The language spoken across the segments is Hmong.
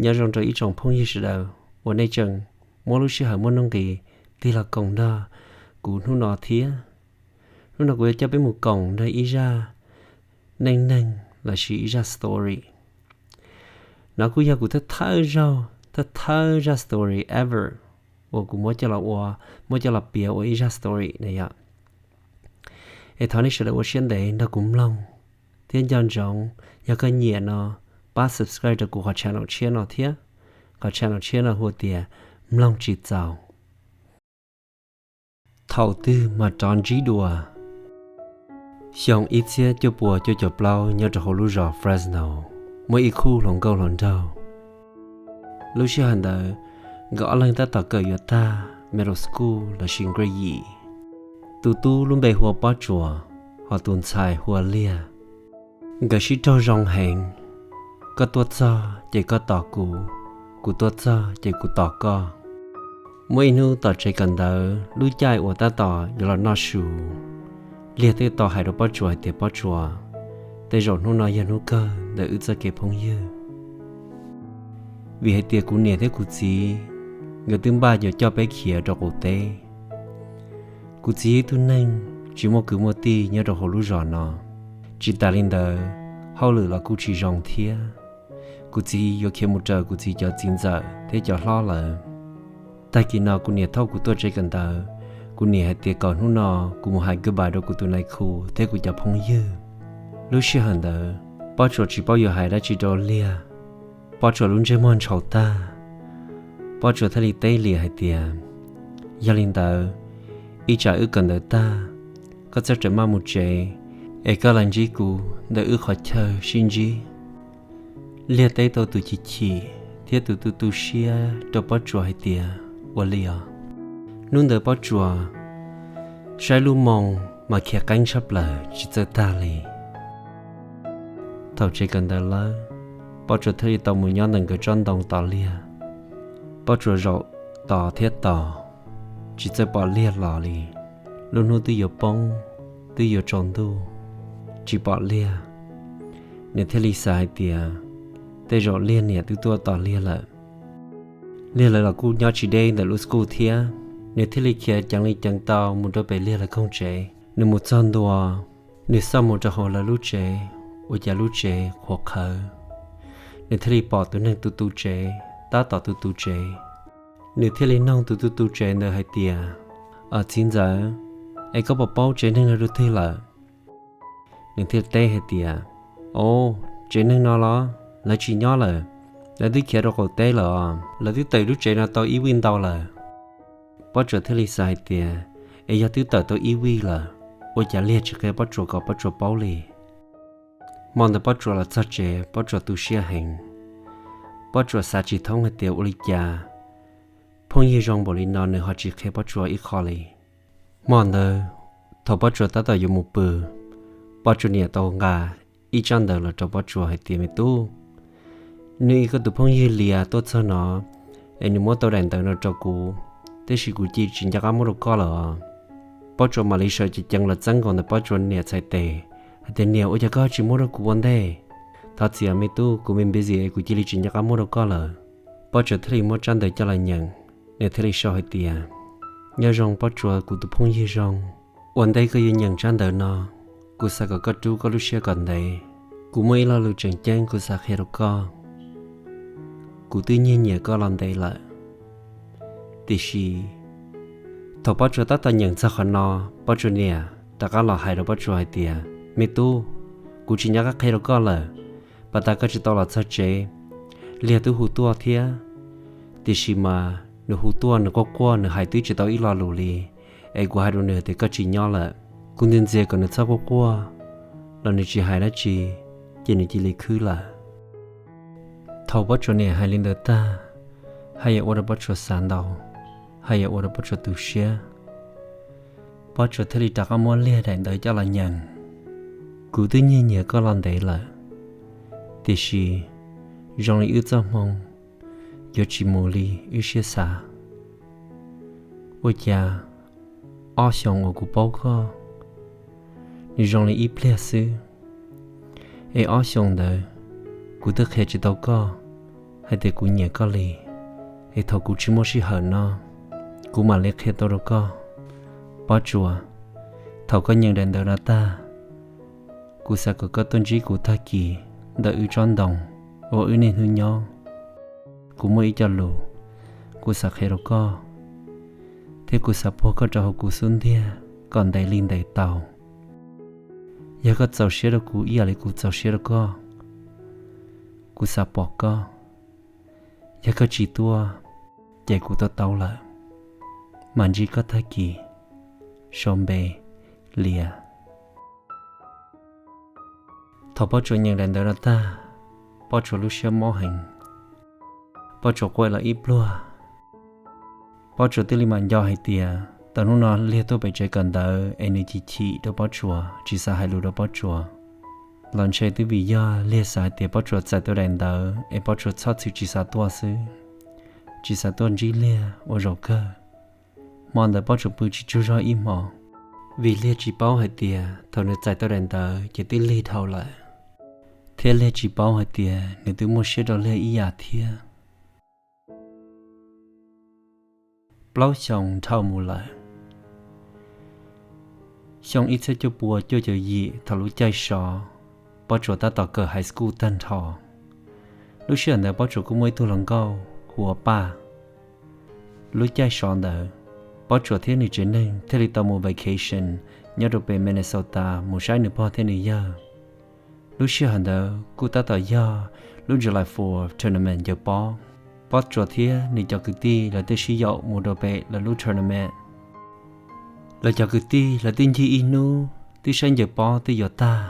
Nyob zoo rau ib tsoom phooj ywg sawv daws uas nej tseem muab lub sij hawm muaj nuj nqis tig los koom nrog kuv hnub no thiab. Hnub no kuv yuav coj peb mus koom nrog ib zaj neej neeg lossis ib zaj story. No kuj yog kuv thawj thawj zaug, thawj thawj zaj story ever uas kuv muab coj los ua, muab coj los piav ua ib zaj story na yom. Es thov nej sawv daws ua siab ntev nrog kuv mloog thiab nco ntsoov, yog koj nyiam no, pab subscribe rau kuv qhov channel tshiab no thiab. Qhov channel tshiab no hu tias Mloog Tsis Txaus. Thaum twg mas rov ntsib dua? Xyoo ib txhiab cuaj puas cuaj caum plaub nyob rau hauv lub zos Fresno, muaj ib khub hluas nkauj hluas nraug. Lub sij hawm ntawd, nkawd ob leeg tab tom kawm yuav tag middle school lossis grade yim. Tus tub lub npe hu ua Pob Tsuas, ho tus ntxhais hu ua Liag. Nkawd sib raug zoo heev, koj tuaj txog ces koj tos kuv, kuv tuaj txog ces kuv tos koj. Muaj ib hnub tom tsev kawm ntawv lub caij uas tab tom yuav los noj su, Liag thiaj tau hais rau Pob Tsuas hais tias, Pob Tsuas, tej zaum hnub no yog hnub kawg ntawm wb txoj kev phooj ywg. Vim hais tias kuv niam thiab kuv txiv nkawd twb npaj yuav coj peb khiav rau qaum teb. Kuv txiv yog ib tug neeg tsis muaj kwv muaj tij nyob rau hauv lub zos no. Tsis tas li ntawd, hauj lwm los kuj tsis zoo thiab. Kuv txiv yuav khiav mus raws kuv txiv cov txiv ntxawm thiab cov hlob lawm. Tag kis no kuv niam thauj kuv tuaj tsev kawm ntawv, kuv niam hais tias kom hnub no kuv mus hais goodbye rau kuv tus nais khu thiab kuv cov phooj ywg. Lub sij hawm ntawd, Pob Tsuas tsis paub yuav hais dab tsi rau Liag. Pob Tsuas lub ntsej muag ntshaus tag, Pob Tsuas thiaj li teb Liag hais tias, Yog li ntawd, ib tsam wb kawm ntawv tag, koj txawj rawm maj mus tsev, es koj los ntsib kuv ntawm wb qhov chaw sib ntsib. Liag teb tau tus chim chim thiab tus tu tu siab rau Pob Tsuas hais tias, Ua li os. Hnub ntawd Pob Tsuas saib lub moo mas khiav qeeb tshaj plaws tsis txawj tag li. Thaum tsev kawm ntawv lawb, Pob Tsuas thiaj li tau mus nyob ntawm nkawd tsob ntoo tos Liag. Pob Tsuas zaum tos thiab tos, tsis txawj pom Liag los li. Lub hnub twb yuav poob, twb yuav tsaus ntuj, tsis pom Liag. Nws thiaj li xav hais tias, tej zaum Liag niam twb tuaj tos Liag lawm. Liag lawv los kuj nyob tsis deb ntawm lub school thiab, nws thiaj li khiav ceev li ceev tau mus rau pem Liag lawv koog tsev. Nws mus txog ntua, nws xauj mus rau hauv lawv lub tsev, ua cas lub tsev qhuav qhawv. Nws thiaj li pom tus neeg tu tu tsev tab tom tu tu tsev. Nws thiaj li noog tus tu tu tsev ntawd hais tias, Txiv ntxawm, es koj puas paub tsev neeg no rau twg lawm? Nws thiaj teb hais tias, O, tsev neeg no los lawv tsis nyob lawm, lawv twb khiav rau qaum teb lawm os, lawv twb tawm lub tsev no tau ib vij ntau lawm. Pob Tsuas thiaj li xav hais tias, Es yog twb tawm tau ib vij lawm, ua cas Liag tsis qhia Pob Tsuas kom Pob Tsuas paub li? Hmo ntawd Pob Tsuas los txog tsev, Pob Tsuas tu siab heev. Pob Tsuas xav tsis thoob hais tias ua li cas phooj ywg zoo npaum li no nws ho tsis qhia Pob Tsuas ib qho li. Hmo ntawd, thaum Pob Tsuas tab tom yuav mus pw, Pob Tsuas niam tau nqa ib tsab ntawv los rau Pob Tsuas hais tias, Me tub, nws ib koj tus phooj ywg Liag tuaj txog no, es nws muab tau daim ntawv no rau kuv, tab sis kuv cia tsis nco qab muab rau koj lawm os. Pob Tsuas mam li sawv ceev ceev los txeeb nkaus ntawm Pob Tsuas niam txhais tes hais tias, Niam, ua cas koj tsis muab rau kuv ua ntej? Thov txim me tub, kuv me busy es kuv cia li tsis nco qab muab rau koj lawm. Pob Tsuas thiaj li muab tsab ntawv coj los nyeem, nws thiaj li sau hais tias, Nyob zoo Pob Tsuas kuv tus phooj ywg zoo, ua ntej koj yuav nyeem tsab ntawv no, kuv xav kom koj rub koj lub siab kom ntev. Kuv muaj ib lo lus tseem ceeb kuv xav qhia rau koj. Kuv twb nyiag nyiam koj los ntev lawm. Tiam sis thaum Pob Tsuas tab tom nyeem txog qhov no, Pob Tsuas niam rov qab los hais rau Pob Tsuas hais tias, Me tub, kuv tsis nco qab qhia rau koj lawm. Pas tas koj tsis tau los txog tsev, Liag twb hu tuaj thiab. Tiam sis mas nws hu tuaj nws quaj quaj, nws hais twb tsis tau ib lo lus li, es kuv hais rau nws tias koj tsis nyob lawm. Kuv ntxias ntxias kom nws txhob quaj quaj los nws tsis hais dab tsi, ces nws cia li khwb lawm. Thaum Pob Tsuas niam hais li ntawd tag, haj yam ua rau Pob Tsuas xav ntau, haj yam ua rau Pob Tsuas tu siab. Pob Tsuas thiaj li rov qab muab Liag daim ntawv coj los nyeem. Kuv twb nyiag nyiam koj los ntev lawm, tiam sis zoo li wb txoj hmoo yuav tsis mus li wb siab xav. Ua cas ob xyoos uas kuv paub koj, nws zoo li ib pliag xwb, es ob xyoos ntawd kuv twb qhia tsis tau koj, hais tias kuv nyiam koj li, es thaum kuv tsis muaj sij hawm no, kuv mam li qhia tau rau koj. Pob Tsuas, thaum koj nyeem daim ntawv no tag, kuv xav kom koj tuaj ntsib kuv tag kis ntawm wb tsob ntoo uas wb niaj hnub nyob. Kuv muaj ib co lus kuv xav qhia rau koj, thiab kuv xav puag koj rau hauv kuv xub ntiag kom ntev li ntev tau. Yog koj txaus siab rau kuv ib yam li kuv txaus siab rau koj, kuv xav pom koj. Yog koj tsis tuaj, ces kuv to taub lawm. Mam ntsib koj tag kis. Sau npe, Lias. Thaum Pob Tsuas nyeem daim ntawv no tag, Pob Tsuas lub siab mob heev. Pob Tsuas quaj los ib pluag. Pob Tsuas thiaj li mam nco hais tias tau hnub no Lias tuaj pem tsev kawm ntawv es nws chim chim rau Pob Tsuas, tsis xav hais lus rau Pob Tsuas. Los ntshe twb vim yog Lias xav hais tias Pob Tsuas txais tau daim ntawv es Pob Tsuas txhob txwm tsis xav tuaj xwb, tsis xav tuaj ntsib Lias ua zaum kawg. Hmo ntawd Pob Tsuas pw tsis tsaug zog ib hmo, vim Lias tsis paub hais tias thaum nws txais tau daim ntawv ces twb lig dhau lawm, thiab Lias tsis paub hais tias nws twb muaj siab rau Lias ib yam thiab. Plaub xyoos dhau mus lawm. Xyoo ib txhiab cuaj pua cuaj caum yim thaum lub caij sov, Pob Tsuas tab tom kawm high school tag nrho. Lub sij hawm ntawd Pob Tsuas kuj muaj ib tug hluas nkauj hu ua Paj. Lub caij sov ntawd, Pob Tsuas thiab nws tsev neeg thiaj li tau mus vacation nyob rau pem Minnesota mus saib nws pog thiab nws yawg. Lub sij hawm ntawd kuj tab tom yog lub July Fourth tournament ncaws pob. Pob Tsuas thiab nws cov kwv tij lawv thiaj sib yaum mus rau pem lawv lub tournament. Lawv cov kwv tij lawv twb ncig ib hnub twb saib ncaws pob twb yuav tag,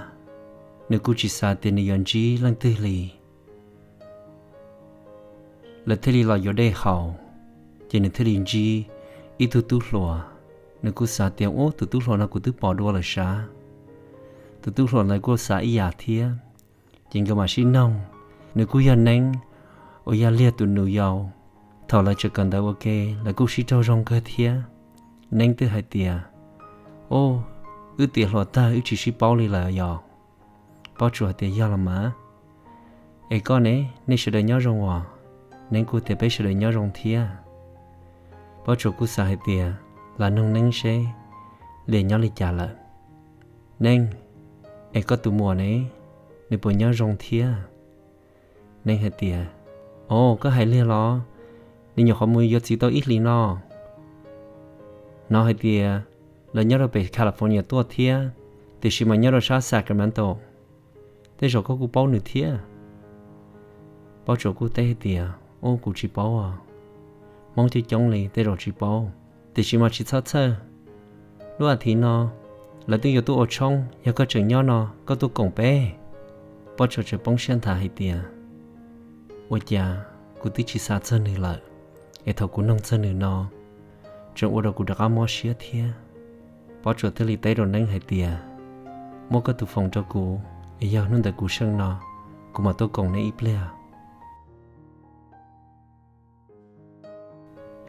nws kuj tsis xav tias nws yuav ntsib leej twg li. Lawv thiaj li los yuav dej haus, ces nws thiaj li ntsib ib tug tub hluas. Nws kuj xav tias, ub, tus tub hluas no kuv twb pom dua lawm sav. Tus tub hluas ntawd kuj xav ib yam thiab, ces nkawd mam sib noog. Nws kuj yog Neeb uas yog Liag tus nus yau. Thaum lawv tseem kawm ntawv ua ke, lawv kuj sib raug zoo kawg thiab. Neeb twb hais tias, ub, wb tiav hluas tag wb tsis sib paub li lawm yog? Pob Tsuas hais tias, yog los mas. Es koj ne, nej sawv daws nyob zoo os? Neeb kuj tias, peb sawv daws nyob zoo thiab. Pob Tsuas kuj xav hais tias, los noog Neeb seb Liag nyob li cas lawm. Neeb, es koj tus muam ne, nws puas nyob zoo thiab? Neeb hais tias, o, koj hais Liag los? Nws nyuam qhuav mus yuav txiv tau ib hlis no. Hnov hais tias lawv nyob rau pem California tuaj thiab, tiam sis mas nyob rau sab Sacramento. Tej zaum koj kuj paub nws thiab. Pob Tsuas kuj teb hais tias, ub, kuv tsis paub os. Hmoob coob coob li tej zaum tsis paub, tiam sis mas tsis txhob txhawj. Lub as thiv no lawv twb yuav tuaj ua tshoob, yog koj tseem nyob no koj tuaj koom peb. Pob Tsuas tseem poob siab nthav hais tias, ua cas kuv twb tsis xav txog nws lawm, es thaum kuv noog txog nws no tseem ua rau kuv rov qab mob siab thiab. Pob Tsuas thiaj li teb rau Neeb hais tias, muab koj tus foos rau kuv, es yog hnub ntawd kuv seej no, kuv mam tuaj koom neb ib pliag.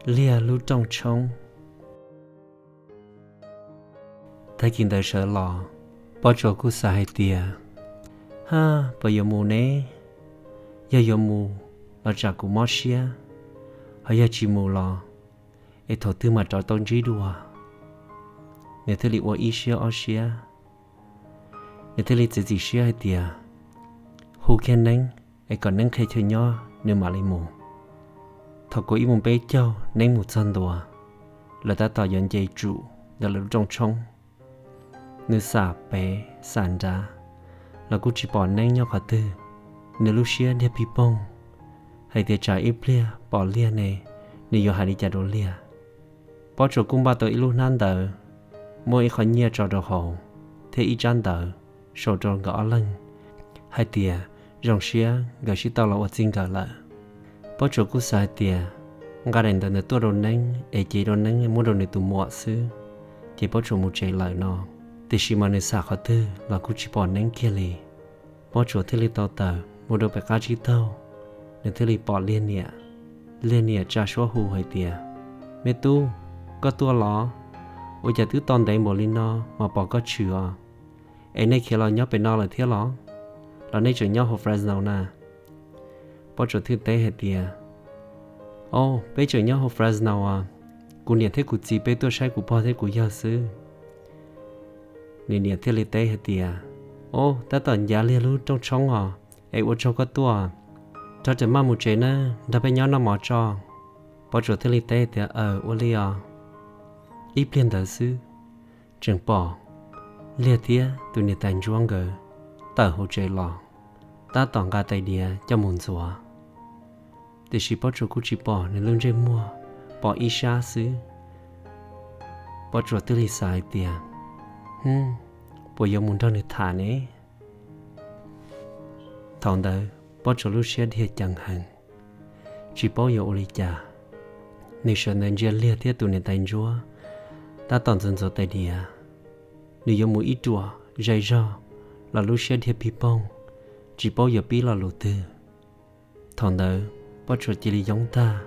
Liag lub rooj tshoob. Tag kis ntawd sawv los, Pob Tsuas kuj xav hais tias, haj, puas yuav mus ne? Yog yuav mus los tsam kuv mob siab, ho yog tsis mus los es thaum twg mam rov tau ntsib dua. Nws thiaj li ua ib siab ob siab, nws thiaj li txiav txim siab hais tias, hu kiag Neeb es kom Neeb qhia chaw nyob nws mam li mus. Thaum kaum ib moos peb caug Neeb mus txog ntua, lawv tab tom yuav nce tsum ntawm lawv lub rooj tshoob. Nws xam pem xam nrad los kuj tsis pom Neeb nyob qhov twg. Nws lub siab diag pig poog hais tias tsam ib pliag pom Liag ne, nws yuav hais li cas rau Liag. Pob Tsuas kuj npaj tau ib lub hnab ntawv, muaj ib qho nyiaj tso rau hauv, thiab ib tsab ntawv sau rau nkawd ob leeg hais tias zoo siab nkawd sib tau los ua txij nkawm lawm. Pob Tsuas kuj xav hais tias nqa daim ntawv ntawd tuaj rau Neeb es cev rau Neeb muab rau nws tus muam xwb, ces Pob Tsuas mus tsev lawm no. Tiam sis mas nws xam qhov twg los kuj tsis pom Neeb kiag li. Pob Tsuas thiaj li tau tawm mus rau pem qab tsib taug, nws thiaj li pom Liag niam. Liag niam tsa suab hu hais tias, me tub, koj tuaj los? Ua cas twb tau ntev npaum li no mas pom koj tshwm os? Es nej khiav los nyob pem no lawm thiab los? Los nej tseem nyob hauv Fresno na? Pob Tsuas thiaj teb hais tias, Au, peb tseem nyob hauv Fresno os. Kuv niam thiab kuv txiv peb tuaj saib kuv pog thiab kuv yawg xwb. Nws niam thiaj li teb hais tias, Au, tab tom ncav Liag lub rooj tshoob os, es ua tsaug koj tuaj. Rov ram maj mus tsev nawb, nrog peb nyob noj mov tso. Pob Tsuas thiaj li teb tias, Aws, ua li os. Ib pliag ntawd xwb, tseem pom Liag thiab tus niam tais ntsuab nkawd tawm hauv tsev los, tab tom nqa tais diav coj mus ntxuav. Tiam sis Pob Tsuas kuj tsis pom nws lub ntsej muag, pom ib sab xwb. Pob Tsuas thiaj li xav hais tias, Hm, puas yuav mus nrog nws tham ne? Thaum ntawd Pob Tsuas lub siab dhia ceev heev, tsis paub yuav ua li cas. Nws sawv ntawd ntsia Liag thiab tus niam tais ntsuab tab tom ntxuav ntxuav tais diav. Nws yuav mus ib ruam zais zog los lub siab dhia pig poog, tsis paub yuav pib lo lus twg. Thaum ntawd Pob Tsuas cia li yoob tag,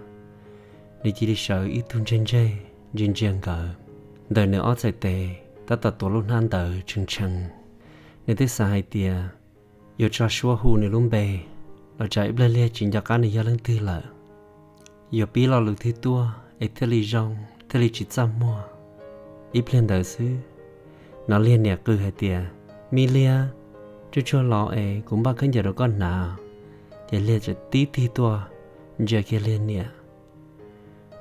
nws cia li sawv ib tug ntseg ntseg ntsia ntsia nkawd. Ntawm nws ob txhais tes tab tom tuav lub hnab ntawd tshee tshee. Nws thiaj xav hais tias yuav tso suab hu nws lub npe, los tsam ib pliag Liag tsis nco qab nws yog leej twg lawm. Yuav pib lo lus twg tuaj es thiaj li zoo, thiaj li tsis txaj muag. Ib pliag ntawd xwb, hnov Liag niam qw hais tias, Me Liag, tsuag tsuag los es kuv npaj khaub ncaws rau koj hnav. Ces Liag txawm tib tig tuaj ntsia kiag Liag niam.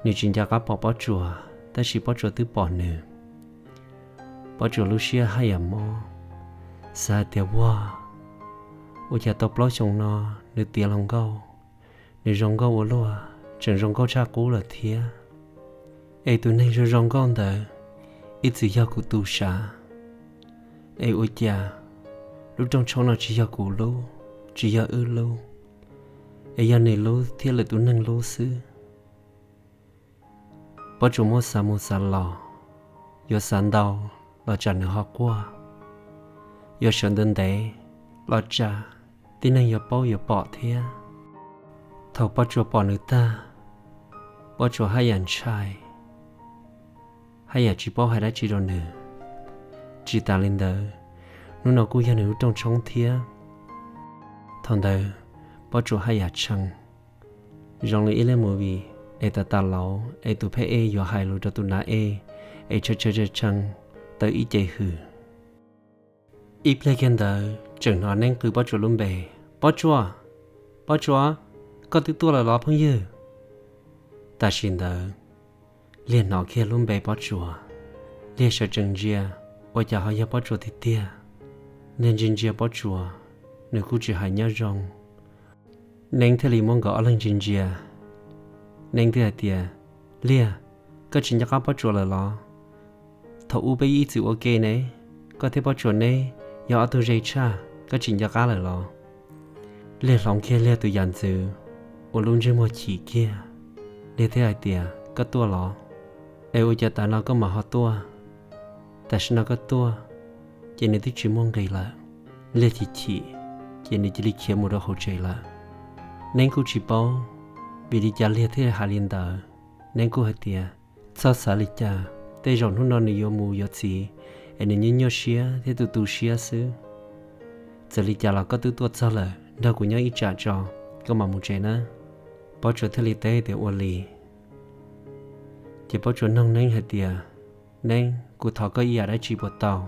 Nws tsis nco qab pom Pob Tsuas, tab sis Pob Tsuas twb pom nws. Pob Tsuas lub siab haj yam mob, xav hais tias, Ua, ua cas tau plaub xyoos no nws tiav hluas nkauj, nws zoo nkauj ua luaj, tseem zoo nkauj tshaj qub lawm thiab. Es tus neeg zoo zoo nkauj ntawd ib txwm yog kuv tus sav. Es ua cas lub rooj tshoob no tsis yog kuv lub, tsis yog wb lub, es yog nws lub thiab lwm tus neeg lub xwb? Pob Tsuas muab xav mus xav los, yuav xav ntau los tsam nws ho quaj, yuav sawv ntawd ntev los tsam tib neeg yuav paub yuav pom thiab. Thaum Pob Tsuas pom nws tag, Pob Tsuas haj yam ntshai, haj yam tsis paub hais dab tsi rau nws. Tsis tas li ntawd, hnub no kuj yog nws lub rooj tshoob thiab. Thaum ntawd Pob Tsuas haj yam tshee, zoo li ib lub movie es tas tas lauv es tus phab ej yuav hais lus rau tus nav ej, es tshee tshee tshee tshee tau ib ce hws. Ib pliag kiag ntawd tseem hnov Neeb qw Pob Tsuas lub npe, Pob Tsuas, Pob Tsuas, koj twb tuaj lawm los phooj ywg? Tam sim ntawd Liag hnov kiag lub npe Pob Tsuas, Liag sawv tsees ntsia, ua cas ho yog Pob Tsuas tiag tiag. Liag ntsia ntsia Pob Tsuas, nws kuj tsis hais nyob zoo. Neeb thiaj li muab nkawd ob leeg ntsia ntsia. Neeb thiaj hais tias, Liag, koj tsis nco qab Pob Tsuas lawm los? Thaum ub peb ib txwm ua ke ne, koj thiab Pob Tsuas neb yog ob tug ze tshaj, koj tsis nco qab lawm los? Liag hloov kiag Liag tus yam ntxwv, ua lub ntsej muag chim kiag. Liag thiaj hais tias, Koj tuaj los? Es ua cas tav no koj mam ho tuaj? Tam sim no koj tuaj, ces nws twb tsis muaj nqis lawm. Liag chim chim, ces nws cia li khiav mus rau hauv tsev lawm. Neeb kuj tsis paub vim li cas Liag thiaj hais li ntawd. Neeb kuj hais tias, Txhob xav li cas, tej zaum hnub no nws yuav mus yuav txiv, es nws nyuaj nyuaj siab thiab tu tu siab xwb. Txawm li cas los koj twb tuaj txog lawm, nrog kuv nyob ib tsam tso, koj mam mus tsev nawb. Pob Tsuas thiaj li teb tias, Ua li. Ces Pob Tsuas noog Neeb hais tias, Neeb, kuv thov koj ib yam dab tsi puas tau?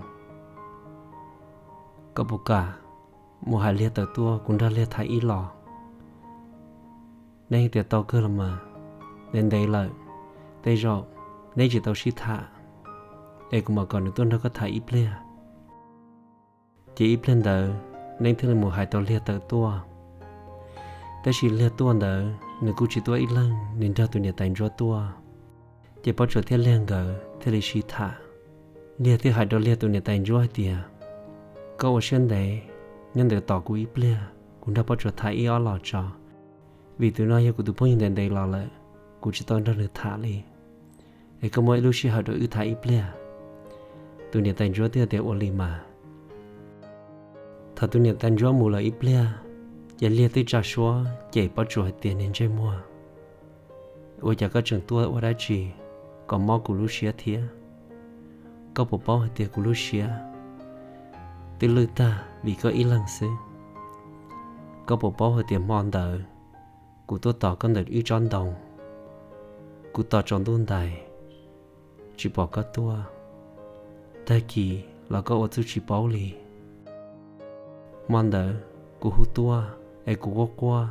Koj puas kam mus hais Liag tawm tuaj kuv nrog Liag tham ib los? Neeb tias, Tau kawg los mas, ntev ntev lawm, tej zaum neb tsis tau sib tham, es kuv mam kom nws tuaj nrog koj tham ib pliag. Ces ib pliag ntawd Neeb thiaj li mus hais tau Liag tawm tuaj. Tab sis Liag tuaj ntawd nws kuj tsis tuaj ib leeg, nws nrog tus niam tais ntsuab tuaj. Ces Pob Tsuas thiab Liag nkawd thiaj li sib tham. Liag thiaj hais rau Liag tus niam tais ntsuab hais tias, Koj ua siab ntev, nyob ntawm tos kuv ib pliag, kuv nrog Pob Tsuas tham ib ob los tso, vim tus no yog kuv tus phooj ywg ntev ntev los lawm, kuv tsis tau nrog nws tham li. Es koj muab ib lub sij hawm rau wb tham ib pliag. Tus niam tais ntsuab thiaj tias, Ua li mas. Thaum tus niam tais ntsuab mus lawm ib pliag, ces Liag twb tsa suab cem Pob Tsuas hais tias, Niag ntsej muag, ua cas koj tseem tuaj ua dab tsi kom mob kuv lub siab thiab? Koj puas paub hais tias kuv lub siab twb lwj tag vim koj ib leeg xwb? Koj puas paub hais tias hmo ntawd Kuv tuaj tos koj ntawm ib tsob ntoo, kuv tos tsaus ntuj ntais, tsis pom koj tuaj. Tag kis los koj ua txuj tsis paub li. Hmo ntawd kuv hu tuaj es kuv quaj quaj,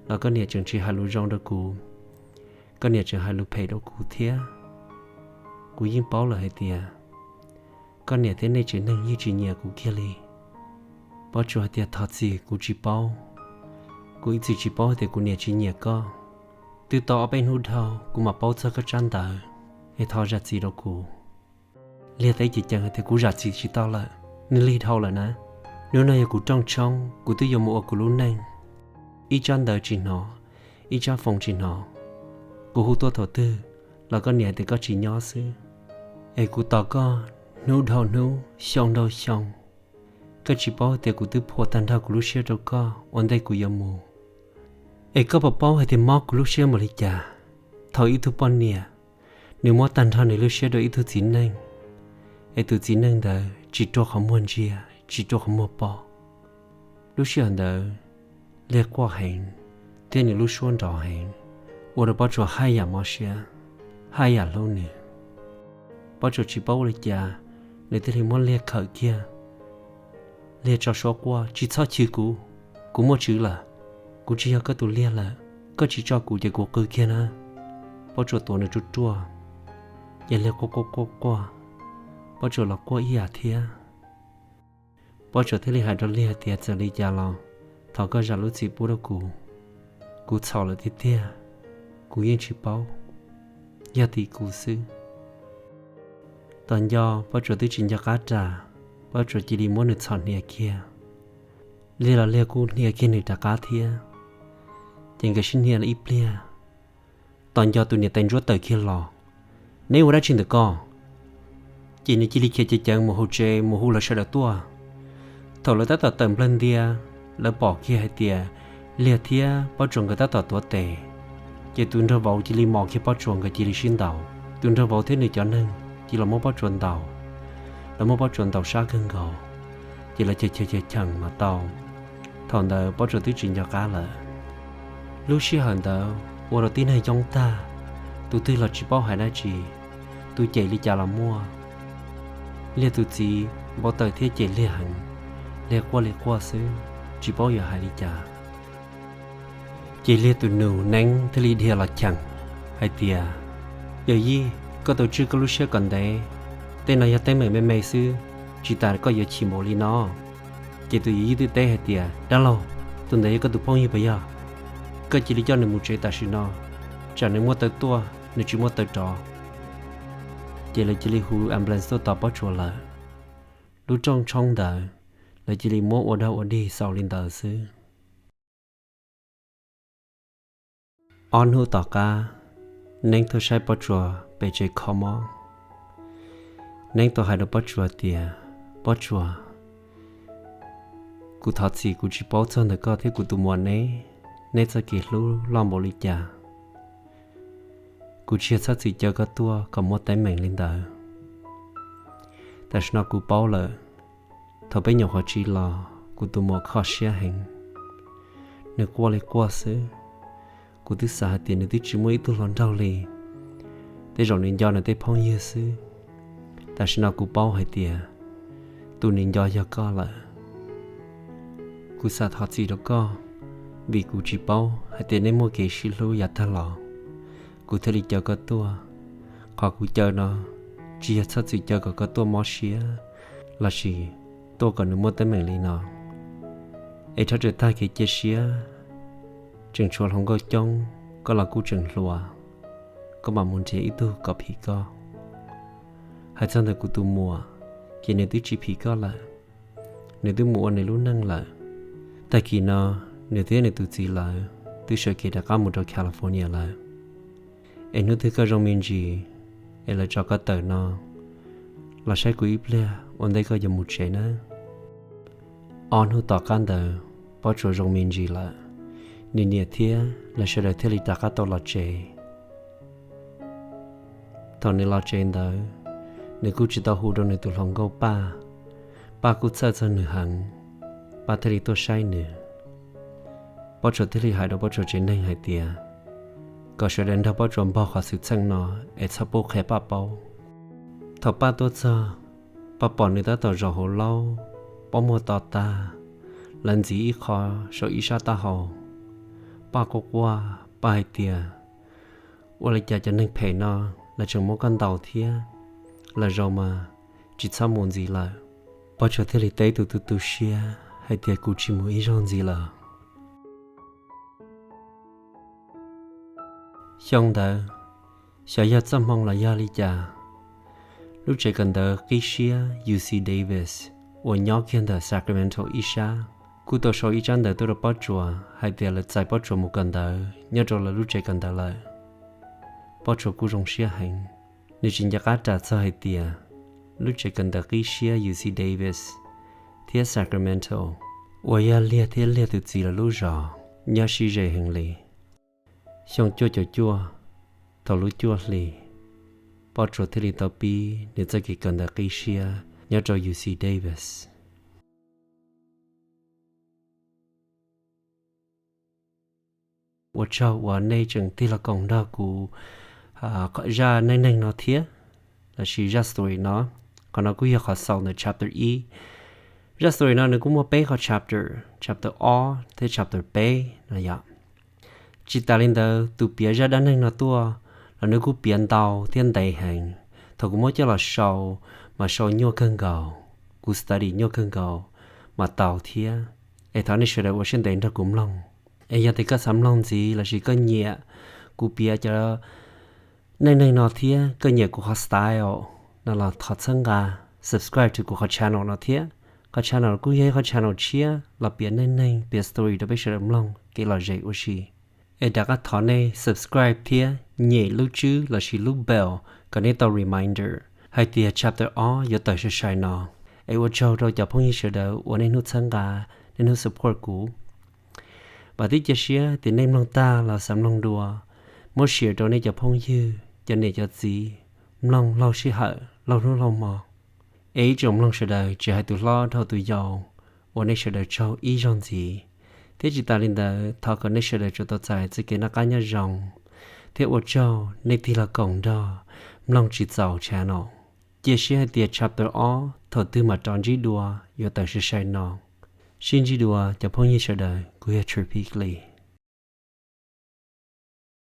los koj niam tseem tsis hais lus zoo rau kuv, koj niam tseem hais lus phem rau kuv thiab. Kuv yeej paub lawm hais tias koj niam thiab nej tsev neeg yeej tsis nyiam kuv kiag li. Pob Tsuas hais tias thov txim, kuv tsis paub. Kuv ib txwm tsis paub hais tias kuv niam tsis nyiam koj. Twb tau ob peb hnub dhau kuv mam paub txog koj tsab ntawv, es thov zam txim rau kuv. Liag teb ces ceev hais tias kuv zam txim tsis tau lawm, nws lig dhau lawm na. Hnub no yog kuv rooj tshoob, kuv twb yuav mus ua kuv lub neej. Ib tsab ntawv tsis hnov, ib tsab foos tsis hnov. Kuv hu tuaj thaum twg los koj niam hais tias koj tsis nyob xwb. Es kuv tos koj hnub dhau hnub, xyoo dhau xyoo. Koj tsis paub tias kuv twb phua tag nrho kuv lub siab rau koj ua ntej kuv yuav mus. Es koj puas paub hais tias mob kuv lub siab npaum li cas, thaum ib tug poj niam nws muab tag nrho nws lub siab rau ib tug txiv neej, es tus txiv neej ntawd tsis rua qhov muag ntsia, tsis rua qhov muag pom. Lub sij hawm ntawd Liag quaj heev, thiab nws lub suab nrov heev, ua rau Pob Tsuas haj yam mob siab, haj yam hlub nws. Pob Tsuas tsis paub ua li cas, nws thiaj li muab Liag khawm kiag. Liag tso suab quaj, tsis txhob chwv kuv, kuv muaj tswv lawm, kuv tsis yog koj tus Liag lawm, koj tsis tso kuv ces kuv qw kiag na. Pob Tsuas tuav nws ruaj ruaj, ces Liag quaj quaj quaj quaj, Pob Tsuas los quaj ib yam thiab. Pob Tsuas thiaj li hais rau Liag hais tias txawm li cas los thov koj zam lub txim pub rau kuv, kuv txhaum lawm tiag tiag, kuv yeej tsis paub, yog tim kuv xwb. Tos nco Pob Tsuas twb tsis nco qab ras, Pob Tsuas cia li muab nws txhom hnia kiag. Liag los Liag kuj hnia kiag nws rov qab thiab, ces nkawd sib hnia ib pliag. Tos nco tus niam tais ntsuab tawm kiag los, neb ua dab tsi ntawm ko? Ces nws cia li khiav ceev ceev mus hauv tsev mus hu lawv sawv daws tuaj. Thaum lawv tab tom tawm nplawg ntia, lawv pom kiag hais tias Liag thiab Pob Tsuas nkawd tab tom tuav tes, ces tus nraug vauv cia li mos kiag Pob Tsuas nkawd cia li sib ntaus. Tus nraug vauv thiab nws cov neeg cia li los muab Pob Tsuas ntaus, lawv muab Pob Tsuas ntaus sab kawg nkaus, ces lawv cheem cheem cheem mas tau. Thaum ntawd Pob Tsuas twb tsis nco qab lawm. Lub sij hawm ntawd ua rau tib neeg yoob tag, tus twg los tsis paub hais dab tsi, tus cem li cas los muaj. Liag tus txiv npau taws thiab cem Liag heev, Liag quaj li quaj xwb, tsis paub yuav hais li cas. Ces Liag tus nus Neeb thiaj li dhia los cheem hais tias, yawm yij, koj tau tswj koj lub siab kom ntev, tej no yog teeb meem me me xwb, tsis tas koj yuav chim npaum li no. Ces tus yawm yij twb teb hais tias, dab laug, tus ntawd yog koj tus phooj ywg puas yog? Koj cia li coj nws mus tsev tam sim no, tsam nws muaj taw tuaj, nws tsis muaj taw rov. Ces lawv cia li hu ambulance tuaj tos Pob Tsuas lawm. Lub rooj tshoob ntawd, lawv cia li muab ua dog ua dig xaus li ntawd xwb. Ob hnub tom qab, Neeb tuaj saib Pob Tsuas pem tsev kho mob. Neeb tau hais rau Pob Tsuas tias, Pob Tsuas, kuv thov txim kuv tsis paub txog ntawm koj thiab kuv tus muam neb, neb txoj kev hlub loj npaum li cas. Kuv tsis yog txhob txwm caw koj tuaj kom muaj teeb meem li ntawd. Tam sim no kuv paub lawm, thaum peb nyuam qhuav tsiv los kuv tus muam kho siab heev, nws quaj li quaj xwb. Kuv twb xav hais tias nws twb tsis muaj ib tug hluas nraug li, tej zaum nws nco nws tej phooj ywg xwb. Tam sim no kuv paub hais tias tus nws nco yog koj lawm. Kuv xav thov txim rau koj, vim kuv tsis paub hais tias nej muaj kev sib hlub yav tag los, kuv thiaj li caw koj tuaj. Qhov kuv caw no tsis yog txhob txwm caw kom koj tuaj mob siab, lossis tuaj kom nws muaj teeb meem li no. Es rov tag kev cia siab, tseem tshuav hluas nkauj coob, koj los kuj tseem hluas, koj mam mus nrhiav ib tug kom phim koj. Hais txog ntawm kuv tus muam, ces nws twb tsis phim koj lawm, nws twb mus ua nws lub neej lawm. Tag kis no, nws thiab nws tus txiv lawv twb sawv kev rov qab mus rau California lawm. Es hnub twg koj zoo me ntsis, es lawv tso koj tawm no, los saib kuv ib pliag ua ntej koj yuav mus tsev nawb. Ob hnub tom qab ntawd, Pob Tsuas zoo me ntsis lawm, nws niam thiab lawv sawv daws thiaj li rov qab tau los tsev. Thaum nws los tsev ntawd, nws kuj tsis tau hu rau nws tus hluas nkauj Paj. Paj kuj txhawj txog nws heev, Paj thiaj li tuaj saib nws. Pob Tsuas thiaj li hais rau Pob Tsuas tsev neeg hais tias kom sawv daws nrog Pob Tsuas npog qhov xwm txheej no es txhob pub qhia Paj paub. Thaum Paj tuaj txog, Paj pom nws tab tom zaum hauv laub, pob muag to tag, lawv ntxiv ib qho saum ib sab taub hau. Paj quaj quaj, Paj hais tias, ua li cas cov neeg phem no lawv tseem muab koj ntaus thiab, lawv zaum mas tsis txhob mus ntxiv lawm. Pob Tsuas thiaj li teb tus tu tu siab hais tias kuv tsis mus ib zaug ntxiv lawm. Xyoo ntawd, xyov yog txoj hmoo los yog li cas, lub tsev kawm ntawv qib siab U C Davis uas nyob kiag ntawm Sacramento ib sab kuj tau sau ib tsab ntawv tuaj rau Pob Tsuas hais tias lawv txais Pob Tsuas mus kawm ntawv nyob rau lawv lub tsev kawm ntawv lawm. Pob Tsuas kuj zoo siab heev, nws tsis nco qab ras txog hais tias lub tsev kawm ntawv qib siab U C Davis thiab Sacramento uas yog Liag thiab Liag tus txiv lawv lub zos nyob sib ze heev li. Xyoo cuaj caum cuaj, thaum lub cuaj hli, Pob Tsuas thiaj li tau pib nws txoj kev kawm ntawv qib siab nyob rau U C Davis. Ua tsaug uas nej tseem tig los koom nrog kuv zaj neej neeg no thiab, lossis zaj story no. Qhov no kuj yog qhov xaus ntawm chapter ib. Zaj story no nws kuj muaj peb qhov chapter, chapter ob thiab chapter peb no yom. Tsis tas li ntawd, tus piav zaj dab neeg no tuaj los nws kuj piav ntau thiab ntev heev. Thaum kuv muab coj los sau, mas sau nyuaj kawg nkaus, kuv study nyuaj kawg nkaus mas tau thiab. Es thov nej sawv daws ua siab ntev nrog kuv mloog. Es yog tias koj xav mloog ntxiv lossis koj nyiam kuv piav cov neej neeg no thiab koj nyiam kuv qhov style no los thov txhawb nqa subscribe to kuv qhov channel no thiab. Qhov channel kuj yog ib qhov channel tshiab los piav neej neeg, piav story rau peb sawv daws mloog kev lom zem ua si. Es rov qab thov nej subscribe thiab nyem lub tswb lossis lub bell kom nej tau reminder hais tias chapter ob yuav tawm sai sai no. Es ua tsaug rau cov phooj ywg sawv daws uas nej hnub txhawb nqa, nej hnub support kuv. Vam thiab cia siab tias nej mloog tag los xav mloog dua, muab share rau nej cov phooj ywg, cov niam cov txiv mloog laug sij hawm, laug hnub laug hmo. Es ib tsoom mloog sawv daws tsis hais tus hlob dhau tus yau, ua nej sawv daws tsaug ib zaug ntxiv. Thiab tsis tas li ntawd, thov kom nej sawv daws tsuas tau txais txoj kev noj qab nyob zoo, thiab ua tsaug nej tig los koom nrog mloog tsis txaus channel. Cia siab hais tias chapter ob thaum twg mam rov ntsib dua yuav tawm sai sai no. Sib ntsib dua cov phooj ywg sawv daws, kuv yog True Peak Lee.